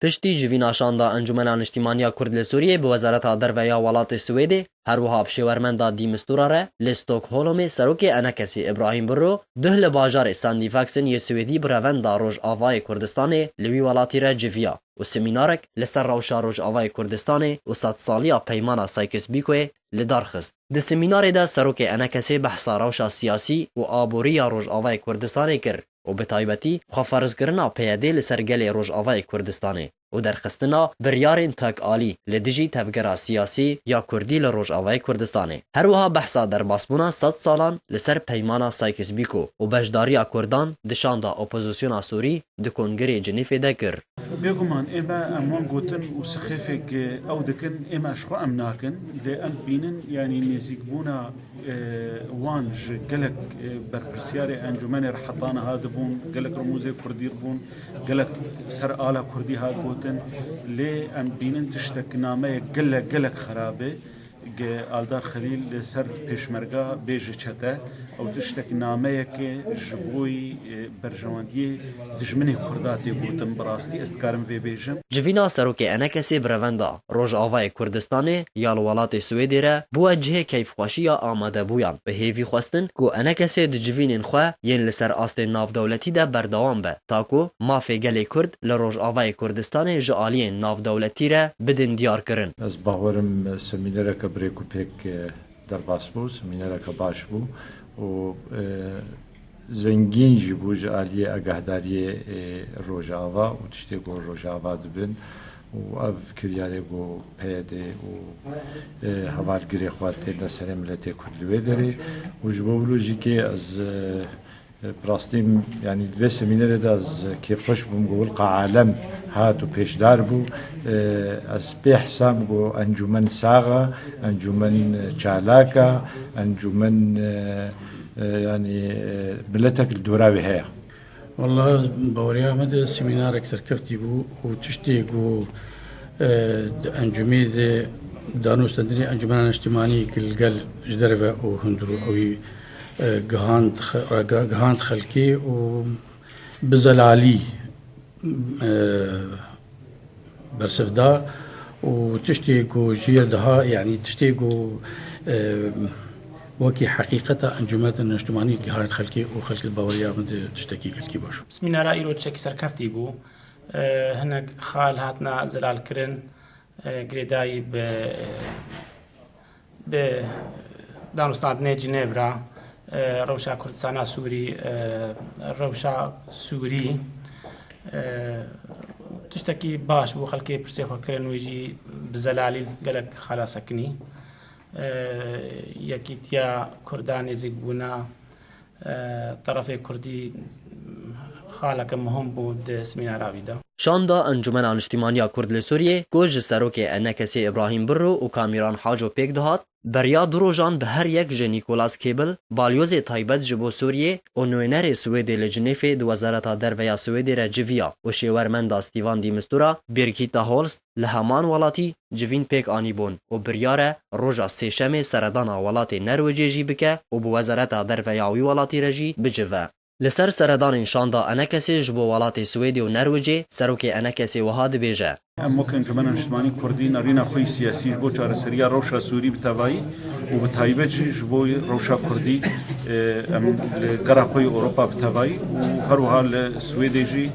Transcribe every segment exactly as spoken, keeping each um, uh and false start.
Piştî civîna şanda Encûmena Niştîmaniya Kurd li Sûriyê bi Wezareta Derve ya welatê Swêdê, her wiha bi şêwermenda Dî Mistura re li Stockholmê serokê Enekesê Îbrahîm Birro duh li bajarê Sandîfaksên yê Swêdî bi revenda Rojavayê Kurdistanê li wî welatî re civiya û semînarek li ser rewşa Rojavayê Kurdistanê û sedsaliya Peymana Sykes-Pîkoyê li dar xist. Di semînarê de serokê Enekesê behsa rewşa siyasî û aborî ya Rojavayê Kurdistanê kir û bi taybetî xweferzkirina P Y D'ê li ser gelê Rojavayê Kurdistanê û derxistina biryarên tekalî li dijî tevgera siyasî ya Kurdî li Rojavayê Kurdistanê. Her wiha behsa derbasbûna sed salan li ser Peymana Sykes-Picot û beşdariya Kurdan di şanda opozisyona Sûrî di Kongrê Cinîfê de kir. Bêguman ê me em wan gotin û sixêfek ew dikin, ê me ji xwe em nakin, lê em dibînin, yanî nêzîkbûna, e, wan ji gelek, e, berpirsiyarê encûmenê re heta niha dibûn, gelek rimûzê kurdî bûn, gelek ser ala kurdî hat gotin, lê em dibînin tiştek nameyek gelek, gelek xerab e. Ge Aldar Xelîl li ser pêşmerga bê ji çete, ew tiştek nameyeke ji bo, e, berjewendiyê dijminê Kurda tê gotin, bi rastî ez dikarim vê bêjim. Civîna serokê Enekesê bi revenda Rojavayê Kurdistanê ya li welatê Swêdê re bûye cihê keyfxweşiya amadebûyan, bi hêvî xwestin ku Enekesê di civînên xwe yên li ser astên navdewletî de berdewam be, ta ku mafê gelê Kurd li Rojavayê Kurdistanê ji aliyên navdewletî re bidin diyarkirin. Ez bawerim semînereke bi rêk û pêk, e, derbas bû, semînereke baş bû û, e, zengîn jî bû ji aliyê agahdariyê, e, Rojava û tiştê ku Rojava dibin û ev kiryarê ku P Y D û, e, hevalgirê xwe têne serê miletê Kurd li wê derê û ji bo wilo jî kê ez, e, Bi rastî, yanî di vê semînerê de ez kêfxweş bûm ku wilqa alem hat û pêşdar bû. E, ez pê hesam ku encûmen sax e, encûmen çalak e, encûmen, e, e, yanî, e, miletek li dora wê heye. Wallah, baweriya me de semînarek serkeftî bû û tiştê ku, e, di encûmê de danûstandinê Encûmena Niştimanî gilgel ji derve û hundir û ewî e, gihand xe-, rega-, gihand xelkê û bi zelalî, e, bersiv da û tiştê ku jê re diha, yanî tiştê ku, e, wekî heqîqeta encûmeta niştimanî gihand xelkê û xelk li baweriya min de tiştekî gelkî baş. Semînara îro tiştekî serkeftî bû. E, hinek xal hatine zelalkirin. E, girêdayî bi, bi danûstandinê Cinêvra, e, rewşa Kurdistana Sûrî, e, rewşa Sûrî, e, tiştekî baş bû, xelkê pirsê xwe kirin, wê jî bi zelalî gelek xala sekinî. E, yekîtiya Kurdan nêzîkbûna, e, terefê Kurdî xaleke muhim bû di semînara wî de. Şanda Encûmena Niştîmaniya Kurd li Sûriyê, ku ji serokê Enekesê Îbrahîm Birro û Kamîran Haco pêk dihat, beriya du rojan bi her yek ji Nicholas Cable, balyozê taybet ji bo Sûriyê û nûnerê Swêdê li Cinêfê di Wezareta Derve ya Swêdê re civiya û şêwermenda Stefan de Mistura, Birgitta Holst, li heman welatî civîn pêk anîbûn û biryar e roja Sêşemê seredana welatê Nerwêcê jî bike û bi Wezareta Derve ya wî welatî re jî bicive. Li ser seredanên şanda Enekesê ji bo welatê Swêdê û Nerwêcê, serokê Enekesê wiha dibêje. Em wek Encûmena Niştimanî Kurdî nerîna xwe yî siyasî ji bo çareseriya rewşa Sûrî bi tevayî û bi taybet jî ji bo rewşa Kurdî, e, em li gera xwe yî Ewropa bi tevayî û her wiha li Swêdê jî,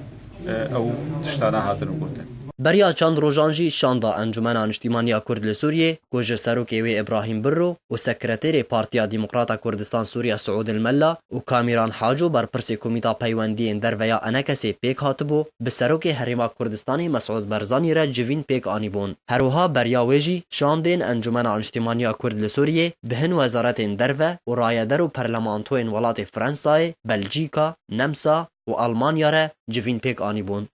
e, ew tiştana hatin gotin. Beriya çend rojan jî şanda Encûmena Niştîmaniya Kurd li Sûriyê, ku ji serokê wê Îbrahîm Birro û sekreterê Partiya Demokrata Kurdistan Sûriya Siûd El Mella û Kamîran Haco berpirsê Komîta Peywendiyên Derve ya Enekesê pêk hatibû, bi serokê Herêma Kurdistanê Mesûd Barzanî re civîn pêk anîbûn. Her wiha beriya wê jî şandên Encûmena Niştîmaniya Kurd li Sûriyê bi hin wezaretên derve û rayeder û perlemantoyên welatê Fransayê, Belcîka, Nemsa, û Almanya re civîn pêk anîbûn.